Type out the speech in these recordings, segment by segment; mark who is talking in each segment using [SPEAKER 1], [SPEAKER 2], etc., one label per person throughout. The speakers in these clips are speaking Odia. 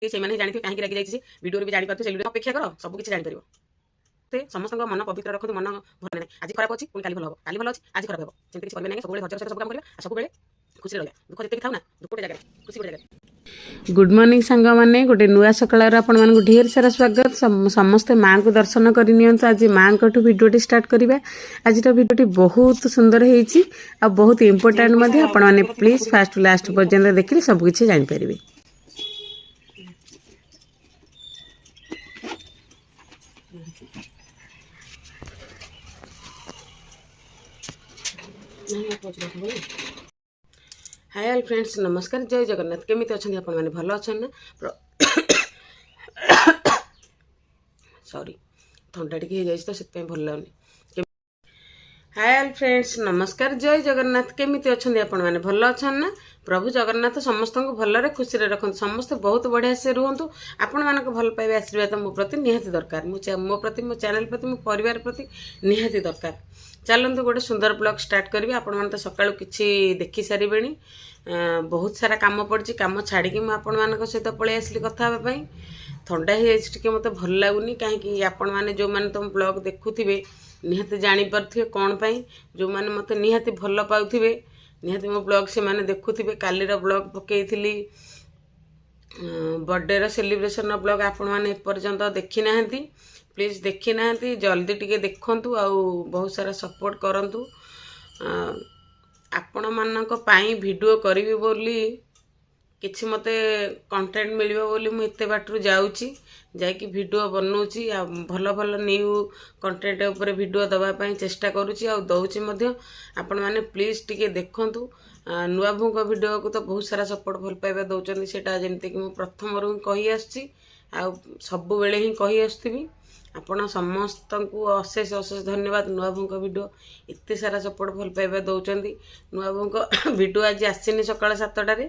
[SPEAKER 1] ସେମାନେ ଜାଣିଥିବେ କାହିଁକି ରାଗି ଯାଇଛି। ଭିଡ଼ିଓରେ ବି ଜାଣିପାରୁଥିବେ। ସେ ଭିଡ଼ିଓ ଅପେକ୍ଷା କର, ସବୁ କିଛି ଜାଣିପାରିବ। ସମସ୍ତଙ୍କ ମନ ପବିତ୍ର ରଖନ୍ତୁ। ମନ ଭଲ ନାହିଁ, ଆଜି ଖରାପ ଅଛି, ପୁଣି କାଲି ଭଲ ହବ। କାଲି ଭଲ ଅଛି, ଆଜି ଖରାପ ହେବ। ସେମିତି କିଛି କରିବେ ନାହିଁ। ସବୁବେଳେ ଧୈର୍ଯ୍ୟର ସହିତ ସବୁ କାମ କରିବା ଆଉ ସବୁବେଳେ ଖୁସିରେ ରହିବା। ଦୁଃଖ ଯେତେ ବି ଥାଉ ନା, ଦୁଃଖ ଗୋଟେ ଜାଗାରେ, ଖୁସି ଗୋଟେ ଜାଗାରେ।
[SPEAKER 2] ଗୁଡ୍ ମର୍ଣ୍ଣିଂ ସାଙ୍ଗମାନେ, ଗୋଟେ ନୂଆ ସକାଳର ଆପଣମାନଙ୍କୁ ଢେର ସାରା ସ୍ୱାଗତ। ସମସ୍ତେ ମାଆଙ୍କୁ ଦର୍ଶନ କରିନିଅନ୍ତୁ। ଆଜି ମାଆଙ୍କଠୁ ଭିଡ଼ିଓଟି ଷ୍ଟାର୍ଟ କରିବା। ଆଜିର ଭିଡ଼ିଓଟି ବହୁତ ସୁନ୍ଦର ହେଇଛି ଆଉ ବହୁତ ଇମ୍ପୋର୍ଟାଣ୍ଟ ମଧ୍ୟ। ଆପଣମାନେ ପ୍ଲିଜ୍ ଫାଷ୍ଟ ଲାଷ୍ଟ ପର୍ଯ୍ୟନ୍ତ ଦେଖିଲେ ସବୁ କିଛି ଜାଣିପାରିବେ।
[SPEAKER 1] ହାଏ ଅଲ୍ ଫ୍ରେଣ୍ଡସ୍, ନମସ୍କାର, ଜୟ ଜଗନ୍ନାଥ। କେମିତି ଅଛନ୍ତି ଆପଣମାନେ? ଭଲ ଅଛନ୍ତି ନା? ସରି, ଥଣ୍ଡା ଟିକେ ହେଇଯାଇଛି ତ ସେଥିପାଇଁ ଭଲ ଲାଗୁନି। ହାଏ ଅଲ୍ ଫ୍ରେଣ୍ଡସ୍, ନମସ୍କାର, ଜୟ ଜଗନ୍ନାଥ। କେମିତି ଅଛନ୍ତି ଆପଣମାନେ? ଭଲ ଅଛନ୍ତି ନା? ପ୍ରଭୁ ଜଗନ୍ନାଥ ସମସ୍ତଙ୍କୁ ଭଲରେ ଖୁସିରେ ରଖନ୍ତୁ। ସମସ୍ତେ ବହୁତ ବଢ଼ିଆ ସେ ରୁହନ୍ତୁ। ଆପଣମାନଙ୍କ ଭଲ ପାଇବା ଆଶୀର୍ବାଦ ମୋ ପ୍ରତି ନିହାତି ଦରକାର। ମୁଁ ମୋ ପ୍ରତି, ମୋ ଚ୍ୟାନେଲ୍ ପ୍ରତି, ମୋ ପରିବାର ପ୍ରତି ନିହାତି ଦରକାର। ଚାଲନ୍ତୁ, ଗୋଟେ ସୁନ୍ଦର ବ୍ଲଗ୍ ଷ୍ଟାର୍ଟ କରିବି। ଆପଣମାନେ ତ ସକାଳୁ କିଛି ଦେଖି ସାରିବେଣି। ବହୁତ ସାରା କାମ ପଡ଼ିଛି। କାମ ଛାଡ଼ିକି ମୁଁ ଆପଣମାନଙ୍କ ସହିତ ପଳେଇ ଆସିଲି କଥା ହେବା ପାଇଁ। ଥଣ୍ଡା ହେଇଯାଇଛି ଟିକେ, ମୋତେ ଭଲ ଲାଗୁନି। କାହିଁକି ଆପଣମାନେ ଯେଉଁମାନେ ତୁମ ବ୍ଲଗ୍ ଦେଖୁଥିବେ, ନିହାତି ଜାଣିପାରୁଥିବେ କ'ଣ ପାଇଁ। ଯେଉଁମାନେ ମୋତେ ନିହାତି ଭଲ ପାଉଥିବେ, ନିହାତି ମୋ ବ୍ଲଗ୍ ସେମାନେ ଦେଖୁଥିବେ। କାଲିର ବ୍ଲଗ୍ ପକେଇଥିଲି, ବର୍ଥଡେର ସେଲିବ୍ରେସନର ବ୍ଲଗ୍, ଆପଣମାନେ ଏପର୍ଯ୍ୟନ୍ତ ଦେଖିନାହାନ୍ତି, ପ୍ଲିଜ୍ ଦେଖିନାହାନ୍ତି, ଜଲ୍ଦି ଟିକେ ଦେଖନ୍ତୁ ଆଉ ବହୁତ ସାରା ସପୋର୍ଟ କରନ୍ତୁ। ଆପଣମାନଙ୍କ ପାଇଁ ଭିଡ଼ିଓ କରିବି ବୋଲି, କିଛି ମୋତେ କଣ୍ଟେଣ୍ଟ ମିଳିବ ବୋଲି ମୁଁ ଏତେ ବାଟରୁ ଯାଉଛି, ଯାଇକି ଭିଡ଼ିଓ ବନଉଛି ଆଉ ଭଲ ଭଲ ନ୍ୟୁ କଣ୍ଟେଣ୍ଟ ଉପରେ ଭିଡ଼ିଓ ଦେବା ପାଇଁ ଚେଷ୍ଟା କରୁଛି ଆଉ ଦେଉଛି ମଧ୍ୟ। ଆପଣମାନେ ପ୍ଲିଜ୍ ଟିକେ ଦେଖନ୍ତୁ। ନୂଆ ବୋହୂଙ୍କ ଭିଡ଼ିଓକୁ ତ ବହୁତ ସାରା ସପୋର୍ଟ, ଭଲ ପାଇବା ଦେଉଛନ୍ତି। ସେଇଟା ଯେମିତିକି ମୁଁ ପ୍ରଥମରୁ ହିଁ କହି ଆସୁଛି ଆଉ ସବୁବେଳେ ହିଁ କହି ଆସୁଥିବି। ଆପଣ ସମସ୍ତଙ୍କୁ ଅଶେଷ ଅଶେଷ ଧନ୍ୟବାଦ। ନୂଆ ବୋହୂଙ୍କ ଭିଡ଼ିଓ ଏତେ ସାରା ସପୋର୍ଟ, ଭଲ ପାଇବା ଦେଉଛନ୍ତି। ନୂଆ ବୋହୂଙ୍କ ଭିଡ଼ିଓ ଆଜି ଆସିନି। ସକାଳ 7ଟାରେ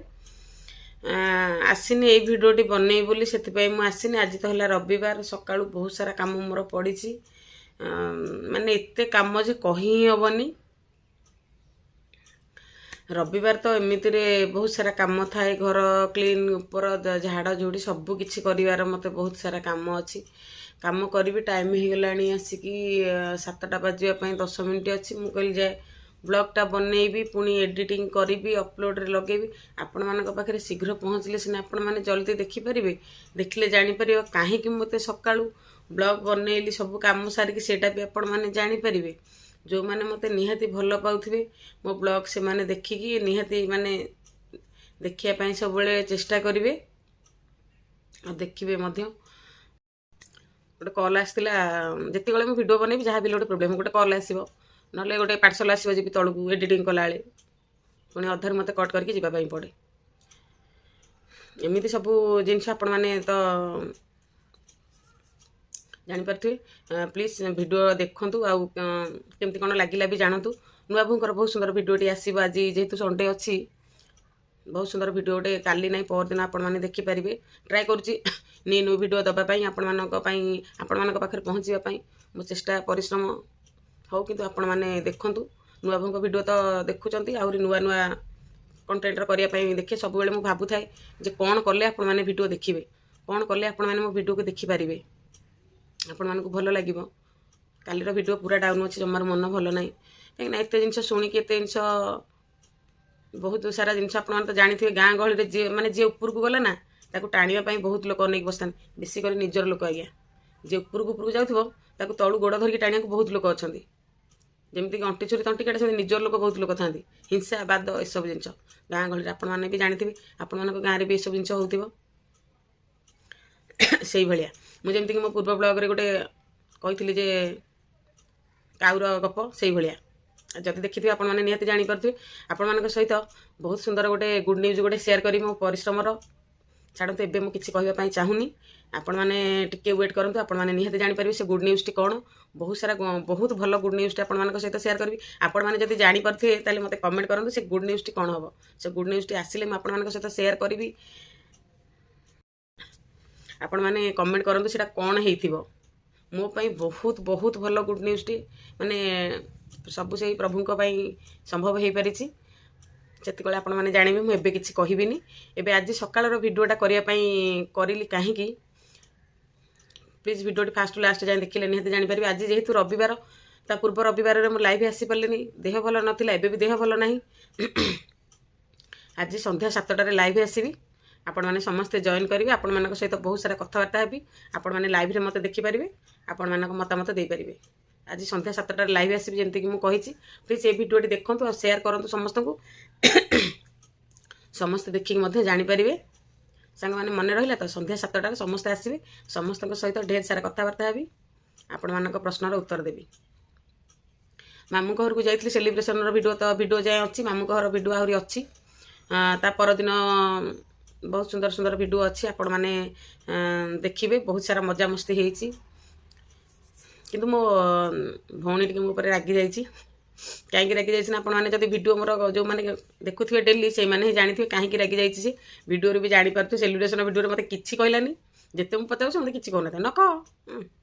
[SPEAKER 1] ଆସିନି। ଏଇ ଭିଡ଼ିଓଟି ବନେଇବି ବୋଲି ସେଥିପାଇଁ ମୁଁ ଆସିନି। ଆଜି ତ ହେଲା ରବିବାର। ସକାଳୁ ବହୁତ ସାରା କାମ ମୋର ପଡ଼ିଛି। ମାନେ ଏତେ କାମ ଯେ କହି ହିଁ ହେବନି। ରବିବାର ତ ଏମିତିରେ ବହୁତ ସାରା କାମ ଥାଏ। ଘର କ୍ଲିନ୍, ଉପର ଝାଡ଼ ଝୁଡ଼ି ସବୁ କିଛି କରିବାର ମୋତେ ବହୁତ ସାରା କାମ ଅଛି। କାମ କରିବି। ଟାଇମ୍ ହେଇଗଲାଣି ଆସିକି 7ଟା ବାଜିବା ପାଇଁ 10 ମିନିଟ୍ ଅଛି। ମୁଁ କହିଲି ଯାଏ ବ୍ଲଗ୍ଟା ବନେଇବି, ପୁଣି ଏଡ଼ିଟିଂ କରିବି, ଅପଲୋଡ଼ରେ ଲଗେଇବି। ଆପଣମାନଙ୍କ ପାଖରେ ଶୀଘ୍ର ପହଞ୍ଚିଲେ ସିନା ଆପଣମାନେ ଜଲ୍ଦି ଦେଖିପାରିବେ। ଦେଖିଲେ ଜାଣିପାରିବ କାହିଁକି ମୋତେ ସକାଳୁ ବ୍ଲଗ୍ ବନେଇଲି ସବୁ କାମ ସାରିକି, ସେଇଟା ବି ଆପଣମାନେ ଜାଣିପାରିବେ। ଯେଉଁମାନେ ମୋତେ ନିହାତି ଭଲ ପାଉଥିବେ ମୋ ବ୍ଲଗ୍, ସେମାନେ ଦେଖିକି ନିହାତି ମାନେ ଦେଖିବା ପାଇଁ ସବୁବେଳେ ଚେଷ୍ଟା କରିବେ ଆଉ ଦେଖିବେ ମଧ୍ୟ। ଗୋଟେ କଲ୍ ଆସିଥିଲା। ଯେତେବେଳେ ମୁଁ ଭିଡ଼ିଓ ବନେଇବି, ଯାହା ବି ହେଲେ ଗୋଟେ ପ୍ରୋବ୍ଲେମ୍, ଗୋଟେ କଲ୍ ଆସିବ, ନହେଲେ ଗୋଟେ ପାର୍ସଲ୍ ଆସିବ। ଯିବି ତଳକୁ ଏଡ଼ିଟିଂ କଲାବେଳେ, ପୁଣି ଅଧାରୁ ମୋତେ କଟ୍ କରିକି ଯିବା ପାଇଁ ପଡ଼େ। ଏମିତି ସବୁ ଜିନିଷ ଆପଣମାନେ ତ ଜାଣିପାରୁଥିବେ। ପ୍ଲିଜ୍ ଭିଡ଼ିଓ ଦେଖନ୍ତୁ ଆଉ କେମିତି କ'ଣ ଲାଗିଲା ବି ଜାଣନ୍ତୁ। ନୂଆ ବୋହୂଙ୍କର ବହୁତ ସୁନ୍ଦର ଭିଡ଼ିଓଟି ଆସିବ ଆଜି, ଯେହେତୁ ସଣ୍ଡେ ଅଛି। ବହୁତ ସୁନ୍ଦର ଭିଡ଼ିଓ ଗୋଟେ କାଲି ନାହିଁ, ପରଦିନ ଆପଣମାନେ ଦେଖିପାରିବେ। ଟ୍ରାଏ କରୁଛି ନ୍ୟୁ ନ୍ୟୁ ଭିଡ଼ିଓ ଦେବା ପାଇଁ ଆପଣମାନଙ୍କ ପାଇଁ। ଆପଣମାନଙ୍କ ପାଖରେ ପହଞ୍ଚିବା ପାଇଁ ମୁଁ ଚେଷ୍ଟା ପରିଶ୍ରମ ହଉ, କିନ୍ତୁ ଆପଣମାନେ ଦେଖନ୍ତୁ। ନୂଆ ବୋହୂଙ୍କ ଭିଡ଼ିଓ ତ ଦେଖୁଛନ୍ତି, ଆହୁରି ନୂଆ ନୂଆ କଣ୍ଟେଣ୍ଟର କରିବା ପାଇଁ ଦେଖେ। ସବୁବେଳେ ମୁଁ ଭାବୁଥାଏ ଯେ କ'ଣ କଲେ ଆପଣମାନେ ଭିଡ଼ିଓ ଦେଖିବେ, କ'ଣ କଲେ ଆପଣମାନେ ମୋ ଭିଡ଼ିଓକୁ ଦେଖିପାରିବେ, ଆପଣମାନଙ୍କୁ ଭଲ ଲାଗିବ। କାଲିର ଭିଡ଼ିଓ ପୁରା ଡାଉନ୍ ଅଛି, ଜମାରୁ ମନ ଭଲ ନାହିଁ। କାହିଁକିନା ଏତେ ଜିନିଷ ଶୁଣିକି, ଏତେ ଜିନିଷ, ବହୁତ ସାରା ଜିନିଷ ଆପଣମାନେ ତ ଜାଣିଥିବେ। ଗାଁ ଗହଳିରେ ଯିଏ ମାନେ ଯିଏ ଉପରକୁ ଗଲା ନା, ତାକୁ ଟାଣିବା ପାଇଁ ବହୁତ ଲୋକ ଅନେଇକି ବସିଥାନ୍ତି। ବେଶୀ କରି ନିଜର ଲୋକ ଆଜ୍ଞା। ଯିଏ ଉପରକୁ ଉପରକୁ ଯାଉଥିବ, ତାକୁ ତଳୁ ଗୋଡ଼ ଧରିକି ଟାଣିବାକୁ ବହୁତ ଲୋକ ଅଛନ୍ତି। ଯେମିତିକି ଅଣ୍ଟି ଛୁରୀ ତଣ୍ଟି କାଟେ, ସେମିତି ନିଜର ଲୋକ ବହୁତ ଲୋକ ଥାନ୍ତି। ହିଂସା, ବାଦ, ଏସବୁ ଜିନିଷ ଗାଁ ଗହଳିରେ ଆପଣମାନେ ବି ଜାଣିଥିବେ। ଆପଣମାନଙ୍କ ଗାଁରେ ବି ଏସବୁ ଜିନିଷ ହେଉଥିବ ସେଇଭଳିଆ। ମୁଁ ଯେମିତିକି ମୋ ପୂର୍ବ ବ୍ଲଗରେ ଗୋଟେ କହିଥିଲି ଯେ କାଉର ଗପ, ସେଇଭଳିଆ ଯଦି ଦେଖିଥିବେ ଆପଣମାନେ ନିହାତି ଜାଣିପାରୁଥିବେ। ଆପଣମାନଙ୍କ ସହିତ ବହୁତ ସୁନ୍ଦର ଗୋଟେ ଗୁଡ୍ ନ୍ୟୁଜ୍ ଗୋଟେ ସେୟାର କରିବି ମୋ ପରିଶ୍ରମର। ଛାଡ଼ନ୍ତୁ, ଏବେ ମୁଁ କିଛି କହିବା ପାଇଁ ଚାହୁଁନି। ଆପଣମାନେ ଟିକେ ୱେଟ୍ କରନ୍ତୁ, ଆପଣମାନେ ନିହାତି ଜାଣିପାରିବେ ସେ ଗୁଡ୍ ନ୍ୟୁଜ୍ଟି କ'ଣ। ବହୁତ ସାରା ବହୁତ ଭଲ ଗୁଡ୍ ନ୍ୟୁଜ୍ଟି ଆପଣମାନଙ୍କ ସହିତ ସେୟାର କରିବି। ଆପଣମାନେ ଯଦି ଜାଣିପାରୁଥିବେ, ତାହେଲେ ମୋତେ କମେଣ୍ଟ କରନ୍ତୁ ସେ ଗୁଡ୍ ନ୍ୟୁଜ୍ଟି କ'ଣ ହେବ। ସେ ଗୁଡ୍ ନ୍ୟୁଜ୍ଟି ଆସିଲେ ମୁଁ ଆପଣମାନଙ୍କ ସହିତ ସେୟାର କରିବି। ଆପଣମାନେ କମେଣ୍ଟ କରନ୍ତୁ ସେଇଟା କ'ଣ ହେଇଥିବ। ମୋ ପାଇଁ ବହୁତ ବହୁତ ଭଲ ଗୁଡ୍ ନ୍ୟୁଜ୍ଟି, ମାନେ ସବୁ ସେଇ ପ୍ରଭୁଙ୍କ ପାଇଁ ସମ୍ଭବ ହେଇପାରିଛି। ସେତିକିବେଳେ ଆପଣମାନେ ଜାଣିବେ। ମୁଁ ଏବେ କିଛି କହିବିନି। ଏବେ ଆଜି ସକାଳର ଭିଡ଼ିଓଟା କରିବା ପାଇଁ କରିଲି କାହିଁକି, ପ୍ଲିଜ୍ ଭିଡ଼ିଓଟି ଫାଷ୍ଟ ଲାଷ୍ଟ ଯାଏଁ ଦେଖିଲେ ନିହାତି ଜାଣିପାରିବେ। ଆଜି ଯେହେତୁ ରବିବାର, ତା ପୂର୍ବ ରବିବାରରେ ମୁଁ ଲାଇଭ୍ ଆସିପାରିଲିନି, ଦେହ ଭଲ ନଥିଲା, ଏବେ ବି ଦେହ ଭଲ ନାହିଁ। ଆଜି ସନ୍ଧ୍ୟା 7ଟାରେ ଲାଇଭ୍ ଆସିବି, ଆପଣମାନେ ସମସ୍ତେ ଜଏନ୍ କରିବେ। ଆପଣମାନଙ୍କ ସହିତ ବହୁତ ସାରା କଥାବାର୍ତ୍ତା ହେବି। ଆପଣମାନେ ଲାଇଭ୍ରେ ମୋତେ ଦେଖିପାରିବେ, ଆପଣମାନଙ୍କ ମତାମତ ଦେଇପାରିବେ। ଆଜି ସନ୍ଧ୍ୟା 7ଟାରେ ଲାଇଭ୍ ଆସିବି, ଯେମିତିକି ମୁଁ କହିଛି। ପ୍ଲିଜ୍ ଏ ଭିଡ଼ିଓଟି ଦେଖନ୍ତୁ ଆଉ ସେୟାର କରନ୍ତୁ ସମସ୍ତଙ୍କୁ। ସମସ୍ତେ ଦେଖିକି ମଧ୍ୟ ଜାଣିପାରିବେ। ସାଙ୍ଗମାନେ, ମନେ ରହିଲା ତ? ସନ୍ଧ୍ୟା 7ଟାରେ ସମସ୍ତେ ଆସିବେ। ସମସ୍ତଙ୍କ ସହିତ ଢେର ସାରା କଥାବାର୍ତ୍ତା ହେବି, ଆପଣମାନଙ୍କ ପ୍ରଶ୍ନର ଉତ୍ତର ଦେବି। ମାମୁଁଙ୍କ ଘରକୁ ଯାଇଥିଲି, ସେଲିବ୍ରେସନର ଭିଡ଼ିଓ ତ ଭିଡ଼ିଓ ଯାଏଁ ଅଛି। ମାମୁଁଙ୍କ ଘର ଭିଡ଼ିଓ ଆହୁରି ଅଛି। ତା ପରଦିନ ବହୁତ ସୁନ୍ଦର ସୁନ୍ଦର ଭିଡ଼ିଓ ଅଛି, ଆପଣମାନେ ଦେଖିବେ। ବହୁତ ସାରା ମଜାମସ୍ତି ହେଇଛି, କିନ୍ତୁ ମୋ ଭଉଣୀ ଟିକେ ମୋ ଉପରେ ରାଗି ଯାଇଛି। କାହିଁକି ରାଗି ଯାଇଛି ନା, ଆପଣମାନେ ଯଦି ଭିଡ଼ିଓ ମୋର ଯେଉଁମାନେ ଦେଖୁଥିବେ ଡେଲି, ସେଇମାନେ ହିଁ ଜାଣିଥିବେ କାହିଁକି ରାଗି ଯାଇଛି ସେ। ଭିଡ଼ିଓରୁ ବି ଜାଣିପାରୁଥିବେ। ସେଲିବ୍ରେସନ ଭିଡ଼ିଓରେ ମୋତେ କିଛି କହିଲାନି। ଯେତେ ମୁଁ ପଚାରୁଛି, ମୋତେ କିଛି କହୁନଥାଏ। ନ କହ,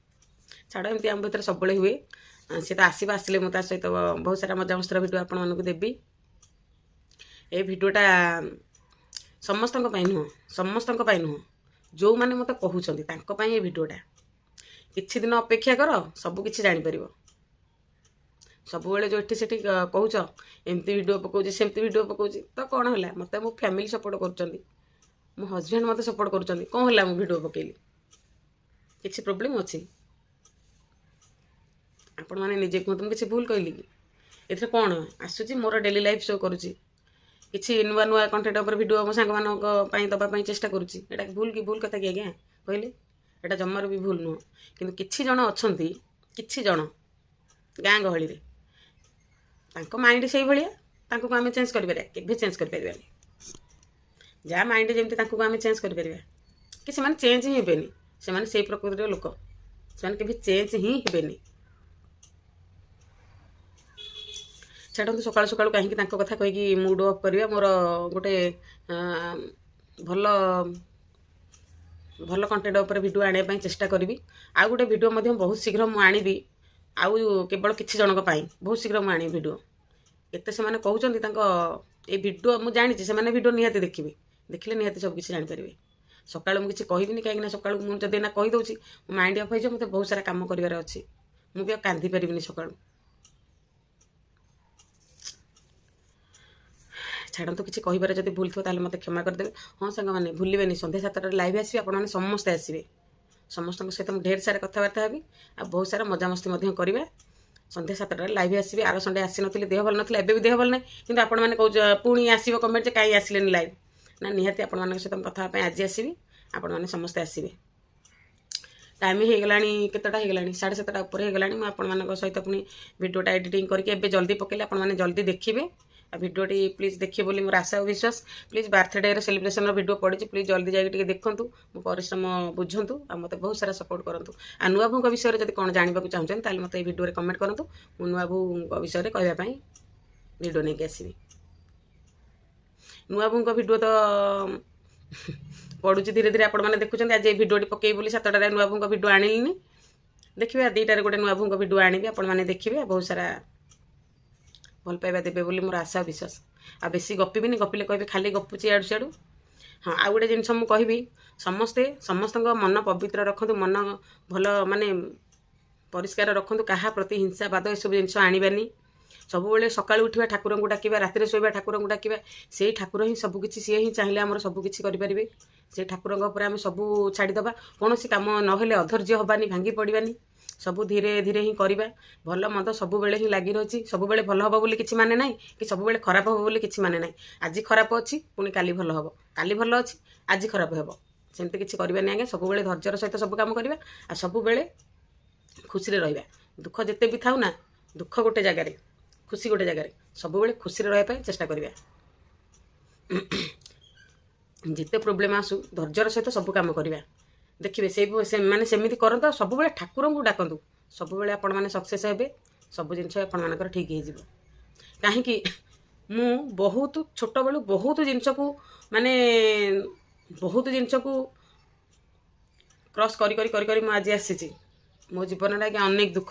[SPEAKER 1] ଛାଡ଼। ଏମିତି ଆମ ଭିତରେ ସବୁବେଳେ ହୁଏ। ସେ ତ ଆସିବ, ଆସିଲେ ମୁଁ ତା ସହିତ ବହୁତ ସାରା ମଜାମସ୍ତିର ଭିଡ଼ିଓ ଆପଣମାନଙ୍କୁ ଦେବି। ଏ ଭିଡ଼ିଓଟା ସମସ୍ତଙ୍କ ପାଇଁ ନୁହଁ, ସମସ୍ତଙ୍କ ପାଇଁ ନୁହଁ, ଯେଉଁମାନେ ମୋତେ କହୁଛନ୍ତି ତାଙ୍କ ପାଇଁ ଏ ଭିଡ଼ିଓଟା। କିଛି ଦିନ ଅପେକ୍ଷା କର, ସବୁ କିଛି ଜାଣିପାରିବ। ସବୁବେଳେ ଯେଉଁ ଏଠି ସେଠି କହୁଛ, ଏମିତି ଭିଡ଼ିଓ ପକାଉଛି, ସେମିତି ଭିଡ଼ିଓ ପକାଉଛି, ତ କ'ଣ ହେଲା? ମୋତେ ମୋ ଫ୍ୟାମିଲି ସପୋର୍ଟ କରୁଛନ୍ତି, ମୋ ହଜବେଣ୍ଡ ମୋତେ ସପୋର୍ଟ କରୁଛନ୍ତି। କ'ଣ ହେଲା ମୁଁ ଭିଡ଼ିଓ ପକେଇଲି? କିଛି ପ୍ରୋବ୍ଲେମ୍ ଅଛି? ଆପଣମାନେ ନିଜେ କୁହନ୍ତୁ, ମୁଁ କିଛି ଭୁଲ କହିଲି କି? ଏଥିରେ କ'ଣ ଆସୁଛି? ମୋର ଡେଲି ଲାଇଫ୍ ଶୋ କରୁଛି, କିଛି ନୂଆ ନୂଆ କଣ୍ଟେଣ୍ଟ ଉପରେ ଭିଡ଼ିଓ ମୋ ସାଙ୍ଗମାନଙ୍କ ପାଇଁ ଦେବା ପାଇଁ ଚେଷ୍ଟା କରୁଛି। ଏଇଟା ଭୁଲ କି, ଭୁଲ କଥା କି ଆଜ୍ଞା କହିଲେ? ଏଇଟା ଜମାରୁ ବି ଭୁଲ ନୁହଁ। କିନ୍ତୁ କିଛି ଜଣ ଅଛନ୍ତି, କିଛି ଜଣ ଗାଁ ଗହଳିରେ, ତାଙ୍କ ମାଇଣ୍ଡ ସେଇଭଳିଆ। ତାଙ୍କୁ ଆମେ ଚେଞ୍ଜ କରିପାରିବା? କେବେ ଚେଞ୍ଜ କରିପାରିବାନି। ଯାହା ମାଇଣ୍ଡ ଯେମିତି, ତାଙ୍କୁ ଆମେ ଚେଞ୍ଜ କରିପାରିବା କି? ସେମାନେ ଚେଞ୍ଜ ହିଁ ହେବେନି। ସେମାନେ ସେଇ ପ୍ରକୃତିର ଲୋକ, ସେମାନେ କେବେ ଚେଞ୍ଜ ହିଁ ହେବେନି। ଛାଡ଼ନ୍ତୁ, ସକାଳୁ ସକାଳୁ କାହିଁକି ତାଙ୍କ କଥା କହିକି ମୁଡ୍ ଅଫ୍ କରିବା। ମୋର ଗୋଟେ ଭଲ ଭଲ କଣ୍ଟେଣ୍ଟ ଉପରେ ଭିଡ଼ିଓ ଆଣିବା ପାଇଁ ଚେଷ୍ଟା କରିବି। ଆଉ ଗୋଟେ ଭିଡ଼ିଓ ମଧ୍ୟ ବହୁତ ଶୀଘ୍ର ମୁଁ ଆଣିବି, ଆଉ କେବଳ କିଛି ଜଣଙ୍କ ପାଇଁ ବହୁତ ଶୀଘ୍ର ମୁଁ ଆଣିବି ଭିଡ଼ିଓ। କେତେ ସେମାନେ କହୁଛନ୍ତି, ତାଙ୍କ ଏଇ ଭିଡ଼ିଓ ମୁଁ ଜାଣିଛି, ସେମାନେ ଭିଡ଼ିଓ ନିହାତି ଦେଖିବେ। ଦେଖିଲେ ନିହାତି ସବୁ କିଛି ଜାଣିପାରିବେ। ସକାଳୁ ମୁଁ କିଛି କହିବିନି, କାହିଁକିନା ସକାଳୁ ମୁଁ ଯଦି ଏଇନା କହିଦେଉଛି, ମୋ ମାଇଣ୍ଡ ଅଫ୍ ହେଇଯିବ। ମୋତେ ବହୁତ ସାରା କାମ କରିବାର ଅଛି। ମୁଁ ବି ଆଉ କାନ୍ଦି ପାରିବିନି ସକାଳୁ। ଛାଡ଼ନ୍ତୁ, କିଛି କହିବାରେ ଯଦି ଭୁଲ ଥିବ ତାହେଲେ ମୋତେ କ୍ଷମା କରିଦେବେ। ହଁ ସାଙ୍ଗମାନେ, ଭୁଲିବେନି, ସନ୍ଧ୍ୟା 7ଟାରେ ଲାଇଭ୍ ଆସିବେ। ଆପଣମାନେ ସମସ୍ତେ ଆସିବେ। ସମସ୍ତଙ୍କ ସହିତ ମୁଁ ଢେର ସାରା କଥାବାର୍ତ୍ତା ହେବି ଆଉ ବହୁତ ସାରା ମଜାମସ୍ତି ମଧ୍ୟ କରିବା। ସନ୍ଧ୍ୟା 7ଟାରେ ଲାଇଭ୍ ଆସିବି। ଆର ସଣ୍ଡେ ଆସିନଥିଲି, ଦେହ ଭଲ ନଥିଲା, ଏବେ ବି ଦେହ ଭଲ ନାହିଁ। କିନ୍ତୁ ଆପଣମାନେ କହୁଛ, ପୁଣି ଆସିବ କମେଣ୍ଟ ଯେ କାହିଁ ଆସିଲେନି ଲାଇଭ୍। ନା, ନିହାତି ଆପଣମାନଙ୍କ ସହିତ ମୁଁ କଥା ହେବା ପାଇଁ ଆଜି ଆସିବି। ଆପଣମାନେ ସମସ୍ତେ ଆସିବେ। ଟାଇମ୍ ହେଇଗଲାଣି, କେତେଟା ହେଇଗଲାଣି? 7:30 ଉପରେ ହେଇଗଲାଣି। ମୁଁ ଆପଣମାନଙ୍କ ସହିତ ପୁଣି ଭିଡ଼ିଓଟା ଏଡ଼ିଟିଂ କରିକି ଏବେ ଜଲ୍ଦି ପକେଇଲେ ଆପଣମାନେ ଜଲ୍ଦି ଦେଖିବେ। ଆଉ ଭିଡ଼ିଓଟି ପ୍ଲିଜ୍ ଦେଖିବେ ବୋଲି ମୋର ଆଶା ଓ ବିଶ୍ୱାସ। ପ୍ଲିଜ୍, ବାର୍ଥଡେର ସେଲିବ୍ରେସନର ଭିଡ଼ିଓ ପଡ଼ିଛି, ପ୍ଲିଜ୍ ଜଲ୍ଦି ଯାଇକି ଟିକେ ଦେଖନ୍ତୁ, ମୋ ପରିଶ୍ରମ ବୁଝନ୍ତୁ ଆଉ ମୋତେ ବହୁତ ସାରା ସପୋର୍ଟ କରନ୍ତୁ। ଆଉ ନୂଆ ବୋହୂଙ୍କ ବିଷୟରେ ଯଦି କ'ଣ ଜାଣିବାକୁ ଚାହୁଁଛନ୍ତି, ତାହେଲେ ମୋତେ ଏଇ ଭିଡ଼ିଓରେ କମେଣ୍ଟ କରନ୍ତୁ। ମୁଁ ନୂଆ ବୋହୂଙ୍କ ବିଷୟରେ କହିବା ପାଇଁ ଭିଡ଼ିଓ ନେଇକି ଆସିବି। ନୂଆ ବୋହୂଙ୍କ ଭିଡ଼ିଓ ତ ପଡ଼ୁଛି ଧୀରେ ଧୀରେ, ଆପଣମାନେ ଦେଖୁଛନ୍ତି। ଆଜି ଏଇ ଭିଡ଼ିଓଟି ପକେଇବି ବୋଲି 7ଟାରେ ନୂଆ ବୋହୂଙ୍କ ଭିଡ଼ିଓ ଆଣିଲିନି। ଦେଖିବେ, 2ଟାରେ ଗୋଟେ ନୂଆ ବୋହୂଙ୍କ ଭିଡ଼ିଓ ଆଣିବି, ଆପଣମାନେ ଦେଖିବେ। ବହୁତ ସାରା ଭଲ ପାଇବା ଦେବେ ବୋଲି ମୋର ଆଶା, ବିଶ୍ୱାସ। ଆଉ ବେଶୀ ଗପିବିନି, ଗପିଲେ କହିବେ ଖାଲି ଗପୁଛି ଇଆଡ଼ୁ ସିଆଡ଼ୁ। ହଁ, ଆଉ ଗୋଟେ ଜିନିଷ ମୁଁ କହିବି, ସମସ୍ତେ ସମସ୍ତଙ୍କ ମନ ପବିତ୍ର ରଖନ୍ତୁ, ମନ ଭଲ ମାନେ ପରିଷ୍କାର ରଖନ୍ତୁ। କାହା ପ୍ରତି ହିଂସାବାଦ ଏସବୁ ଜିନିଷ ଆଣିବାନି। ସବୁବେଳେ ସକାଳୁ ଉଠିବା, ଠାକୁରଙ୍କୁ ଡାକିବା, ରାତିରେ ଶୋଇବା, ଠାକୁରଙ୍କୁ ଡାକିବା। ସେଇ ଠାକୁର ହିଁ ସବୁକିଛି, ସିଏ ହିଁ ଚାହିଁଲେ ଆମର ସବୁକିଛି କରିପାରିବେ। ସେ ଠାକୁରଙ୍କ ଉପରେ ଆମେ ସବୁ ଛାଡ଼ିଦେବା। କୌଣସି କାମ ନହେଲେ ଅଧୈର୍ଯ୍ୟ ହେବାନି, ଭାଙ୍ଗି ପଡ଼ିବାନି। ସବୁ ଧୀରେ ଧୀରେ ହିଁ କରିବା। ଭଲ ମନ୍ଦ ସବୁବେଳେ ହିଁ ଲାଗି ରହିଛି। ସବୁବେଳେ ଭଲ ହେବ ବୋଲି କିଛି ମାନେ ନାହିଁ କି ସବୁବେଳେ ଖରାପ ହେବ ବୋଲି କିଛି ମାନେ ନାହିଁ। ଆଜି ଖରାପ ଅଛି, ପୁଣି କାଲି ଭଲ ହେବ। କାଲି ଭଲ ଅଛି, ଆଜି ଖରାପ ହେବ। ସେମିତି କିଛି କରିବାନି ଆଜ୍ଞା। ସବୁବେଳେ ଧୈର୍ଯ୍ୟର ସହିତ ସବୁ କାମ କରିବା ଆଉ ସବୁବେଳେ ଖୁସିରେ ରହିବା। ଦୁଃଖ ଯେତେ ବି ଥାଉ ନା, ଦୁଃଖ ଗୋଟେ ଜାଗାରେ, ଖୁସି ଗୋଟେ ଜାଗାରେ। ସବୁବେଳେ ଖୁସିରେ ରହିବା ପାଇଁ ଚେଷ୍ଟା କରିବା। ଯେତେ ପ୍ରୋବ୍ଲେମ୍ ଆସୁ, ଧୈର୍ଯ୍ୟର ସହିତ ସବୁ କାମ କରିବା। ଦେଖିବେ, ସେଇ ସେମାନେ ସେମିତି କରନ୍ତୁ ଆଉ ସବୁବେଳେ ଠାକୁରଙ୍କୁ ଡାକନ୍ତୁ। ସବୁବେଳେ ଆପଣମାନେ ସକ୍ସେସ୍ ହେବେ, ସବୁ ଜିନିଷ ଆପଣମାନଙ୍କର ଠିକ୍ ହେଇଯିବ। କାହିଁକି, ମୁଁ ବହୁତ ଛୋଟବେଳୁ ବହୁତ ଜିନିଷକୁ ମାନେ ବହୁତ ଜିନିଷକୁ କ୍ରସ୍ କରି କରି କରି କରି ମୁଁ ଆଜି ଆସିଛି। ମୋ ଜୀବନରେ ଆଜ୍ଞା ଅନେକ ଦୁଃଖ,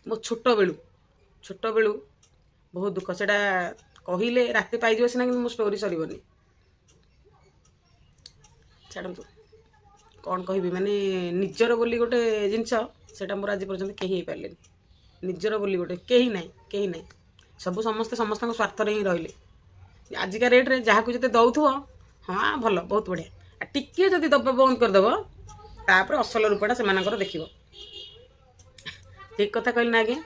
[SPEAKER 1] ମୋ ଛୋଟବେଳୁ ଛୋଟବେଳୁ ବହୁତ ଦୁଃଖ। ସେଇଟା କହିଲେ ରାତି ପାଇଯିବ ସିନା, କିନ୍ତୁ ମୋ ଷ୍ଟୋରି ସରିବନି। ଛାଡ଼ନ୍ତୁ, କ'ଣ କହିବି? ମାନେ ନିଜର ବୋଲି ଗୋଟେ ଜିନିଷ, ସେଇଟା ମୋର ଆଜି ପର୍ଯ୍ୟନ୍ତ କେହି ହେଇପାରିଲେନି। ନିଜର ବୋଲି ଗୋଟେ କେହି ନାହିଁ, କେହି ନାହିଁ। ସବୁ ସମସ୍ତେ ସମସ୍ତଙ୍କ ସ୍ୱାର୍ଥରେ ହିଁ ରହିଲେ। ଆଜିକା ରେଟ୍ରେ ଯାହାକୁ ଯେତେ ଦେଉଥିବ, ହଁ ଭଲ, ବହୁତ ବଢ଼ିଆ। ଆଉ ଟିକିଏ ଯଦି ଦେବା ବନ୍ଦ କରିଦେବ, ତାପରେ ଅସଲ ରୂପଟା ସେମାନଙ୍କର ଦେଖିବ। ଠିକ୍ କଥା କହିଲି ନା ଆଜ୍ଞା?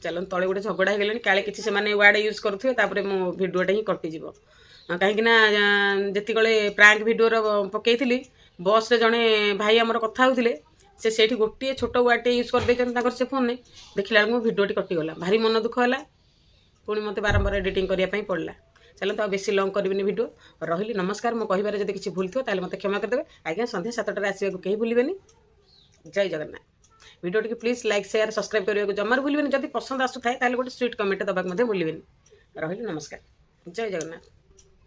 [SPEAKER 1] ଚାଲନ୍ତୁ, ତଳେ ଗୋଟେ ଝଗଡ଼ା ହେଇଗଲାଣି। କାଳେ କିଛି ସେମାନେ ୱାର୍ଡ଼ ୟୁଜ୍ କରୁଥିବେ, ତାପରେ ମୋ ଭିଡ଼ିଓଟା ହିଁ କଟିଯିବ। କାହିଁକି ନା ଯେତିକିବେଳେ ପ୍ରାଙ୍କ ଭିଡ଼ିଓର ପକେଇଥିଲି, ବସ୍ରେ ଜଣେ ଭାଇ ଆମର କଥା ହେଉଥିଲେ। ସେ ସେଇଠି ଗୋଟିଏ ଛୋଟ ୱାର୍ଡ଼ଟେ ୟୁଜ୍ କରିଦେଇଛନ୍ତି ତାଙ୍କର ସେ ଫୋନ୍ରେ। ଦେଖିଲା ବେଳକୁ ମୋ ଭିଡ଼ିଓଟି କଟିଗଲା। ଭାରି ମନ ଦୁଃଖ ହେଲା। ପୁଣି ମୋତେ ବାରମ୍ବାର ଏଡ଼ିଟିଂ କରିବା ପାଇଁ ପଡ଼ିଲା। ଚାଲନ୍ତୁ, ଆଉ ବେଶୀ ଲଙ୍ଗ୍ କରିବିନି ଭିଡ଼ିଓ। ରହିଲି, ନମସ୍କାର। ମୋ କହିବାରେ ଯଦି କିଛି ଭୁଲ ଥିବ, ତାହେଲେ ମୋତେ କ୍ଷମା କରିଦେବେ ଆଜ୍ଞା। ସନ୍ଧ୍ୟା 7ଟାରେ ଆସିବାକୁ କେହି ଭୁଲିବେନି। ଜୟ ଜଗନ୍ନାଥ। ଭିଡ଼ିଓଟିକୁ ପ୍ଲିଜ୍ ଲାଇକ୍, ସେୟାର, ସବସ୍କ୍ରାଇବ୍ କରିବାକୁ ଜମାରୁ ଭୁଲିବେନି। ଯଦି ପସନ୍ଦ ଆସୁଥାଏ, ତାହେଲେ ଗୋଟେ ସୁଇଟ୍ କମେଣ୍ଟ ଦେବାକୁ ମଧ୍ୟ ଭୁଲିବେନି। ରହିଲି, ନମସ୍କାର, ଜୟ ଜଗନ୍ନାଥ।